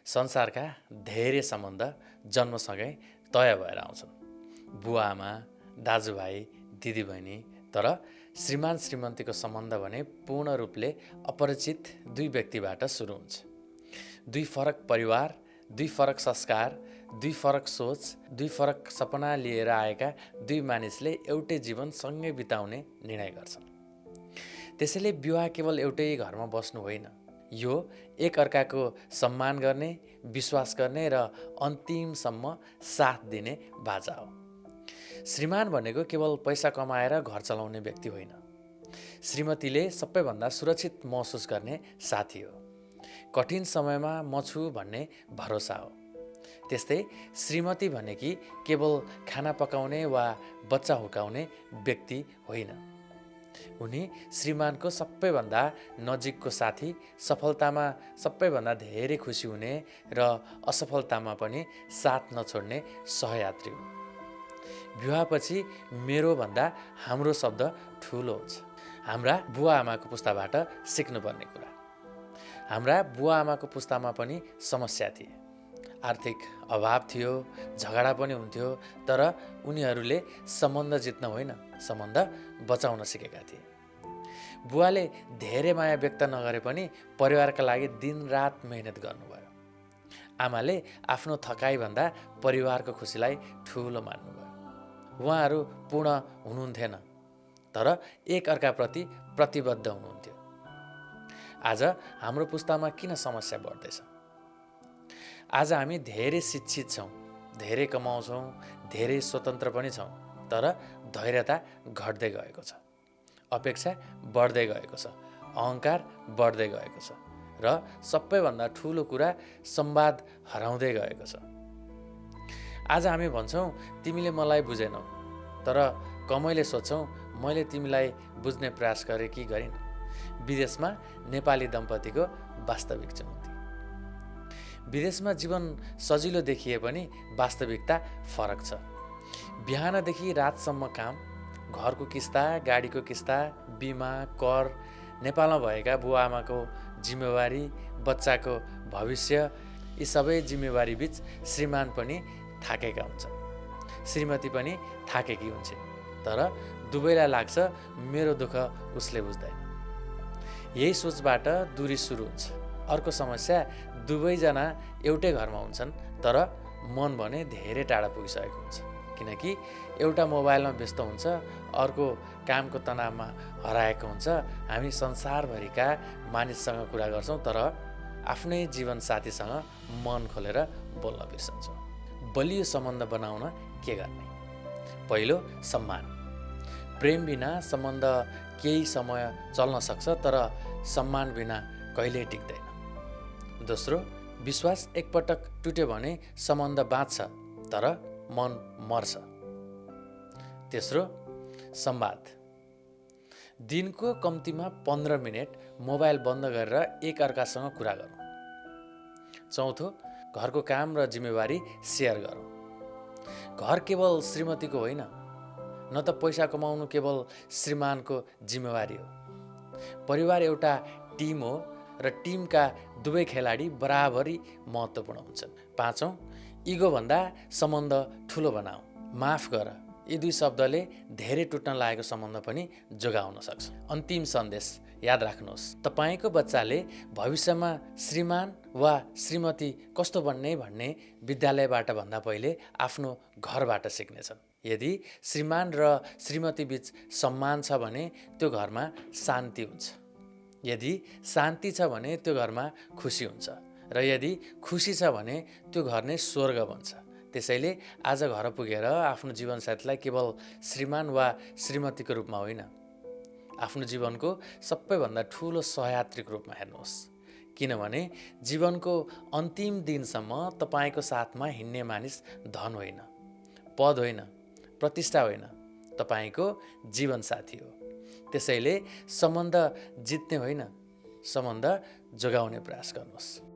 संसारका धेरै सम्बन्ध जन्मसँगै तय भएर आउँछन्। बुवाआमा, दाजुभाइ, दिदीबहिनी। तर श्रीमान श्रीमतीको सम्बन्ध भने पूर्ण रूपले अपरिचित दुई व्यक्तिबाट सुरु हुन्छ। दुई फरक परिवार, दुई फरक संस्कार, दुई फरक सोच, दुई फरक सपना लिएर आएका दुई मानिसले एउटै जीवन सँगै बिताउने निर्णय गर्छन्। त्यसैले विवाह केवल एउटै घरमा बस्नु होइन, यो एक अर्काको सम्मान गर्ने, विश्वास गर्ने र अन्तिमसम्म साथ दिने बाजा हो। श्रीमान भनेको केवल पैसा कमाएर घर चलाउने व्यक्ति होइन। श्रीमतीले सबैभन्दा सुरक्षित महसुस गर्ने साथी हो। कठिन समयमा म छु भन्ने भरोसा हो। त्यस्तै श्रीमती भनेकी केवल खाना पकाउने वा बच्चा हुर्काउने व्यक्ति होइन। उनी श्रीमानको सबैभन्दा नजिकको साथी, सफलतामा सबैभन्दा धेरै खुसी हुने र असफलतामा पनि साथ नछोड्ने सहयात्री हो। विवाहपछि मेरो भन्दा हाम्रो शब्द ठुलो हुन्छ। हाम्रा बुवा आमाको पुस्ताबाट सिक्नुपर्ने कुरा। हाम्रा बुवा आमाको पुस्तामा पनि समस्या थिए। आर्थिक अभाव थियो, झगडा पनि हुन्थ्यो, तर उनीहरूले सम्बन्ध जित्न होइन, सम्बन्ध बचाउन सिकेका थिए। बुवाले धेरै माया व्यक्त नगरे पनि परिवारका लागि दिनरात मेहनत गर्नुभयो। आमाले आफ्नो थकाइभन्दा परिवारको खुसीलाई ठुलो मान्नुभयो। उहाँहरू पूर्ण हुनुहुन्थेन, तर एक अर्काप्रति प्रतिबद्ध हुनुहुन्थ्यो। आज हाम्रो पुस्तामा किन समस्या बढ्दैछ? आज हामी धेरै शिक्षित छौँ, धेरै कमाउँछौँ, धेरै स्वतन्त्र पनि छौँ, तर धैर्यता घट्दै गएको छ। अपेक्षा बढ्दै गएको छ, अहङ्कार बढ्दै गएको छ र सबैभन्दा ठुलो कुरा संवाद हराउँदै गएको छ। आज हामी भन्छौँ तिमीले मलाई बुझेनौ, तर कमैले सोध्छौँ मैले तिमीलाई बुझ्ने प्रयास गरेँ कि गरिन। विदेशमा नेपाली दम्पतिको वास्तविक चुनौती। विदेशमा जीवन सजिलो देखिए पनि वास्तविकता फरक छ। बिहानदेखि रातसम्म काम, घरको किस्ता, गाडीको किस्ता, बिमा, कर, नेपालमा भएका बुवा आमाको जिम्मेवारी, बच्चाको भविष्य, यी सबै जिम्मेवारी बीच श्रीमान पनि थाकेका हुन्छन्, श्रीमती पनि थाकेकी हुन्छ। तर दुवैलाई लाग्छ मेरो दुःख उसले बुझ्दैन। यही सोचबाट दूरी सुरु हुन्छ। अर्को समस्या, दुवैजना एउटै घरमा हुन्छन्, तर मन भने धेरै टाढा पुगिसकेको हुन्छ। किनकि एउटा मोबाइलमा व्यस्त हुन्छ, अर्को कामको तनावमा हराएको हुन्छ। हामी संसारभरिका मानिससँग कुरा गर्छौँ, तर आफ्नै जीवनसाथीसँग मन खोलेर बोल्न बिर्सन्छौँ। बलियो सम्बन्ध बनाउन के गर्ने? पहिलो, सम्मान। प्रेम बिना सम्बन्ध केही समय चल्न सक्छ, तर सम्मान बिना कहिल्यै टिक्दैन। दोस्रो, विश्वास एकपटक टुट्यो भने सम्बन्ध बाँच्छ, तर मन मर्छ। तेस्रो, संवाद। दिनको कम्तीमा 15 मिनट मोबाइल बन्द गरेर एक अर्कासँग कुरा गरौँ। चौथो, घरको काम र जिम्मेवारी सेयर गरौँ। घर केवल श्रीमतीको होइन, न त पैसा कमाउनु केवल श्रीमानको जिम्मेवारी हो। परिवार एउटा टिम हो र टिमका दुवै खेलाडी बराबरी महत्त्वपूर्ण हुन्छन्। पाँचौँ, इगोभन्दा सम्बन्ध ठुलो बनाऊ। माफ गर। यी दुई शब्दले धेरै टुट्न लागेको सम्बन्ध पनि जोगाउन सक्छ। अन्तिम सन्देश याद राख्नुहोस्, तपाईँको बच्चाले भविष्यमा श्रीमान वा श्रीमती कस्तो बन्ने भन्ने विद्यालयबाट भन्दा पहिले आफ्नो घरबाट सिक्नेछन्। यदि श्रीमान र श्रीमती बीच सम्मान छ भने त्यो घरमा शान्ति हुन्छ। यदि शान्ति छ भने त्यो घरमा खुसी हुन्छ, र यदि खुसी छ भने त्यो घर नै स्वर्ग बन्छ। त्यसैले आज घर पुगेर आफ्नो जीवनसाथीलाई केवल श्रीमान वा श्रीमतीको रूपमा होइन, आफ्नो जीवनको सबैभन्दा ठुलो सहयात्रीको रूपमा हेर्नुहोस्। किनभने जीवनको अन्तिम दिनसम्म तपाईँको साथमा हिँड्ने मानिस धन होइन, पद होइन, प्रतिष्ठा होइन, तपाईँको जीवनसाथी हो। त्यसैले सम्बन्ध जित्ने होइन, सम्बन्ध जोगाउने प्रयास गर्नुहोस्।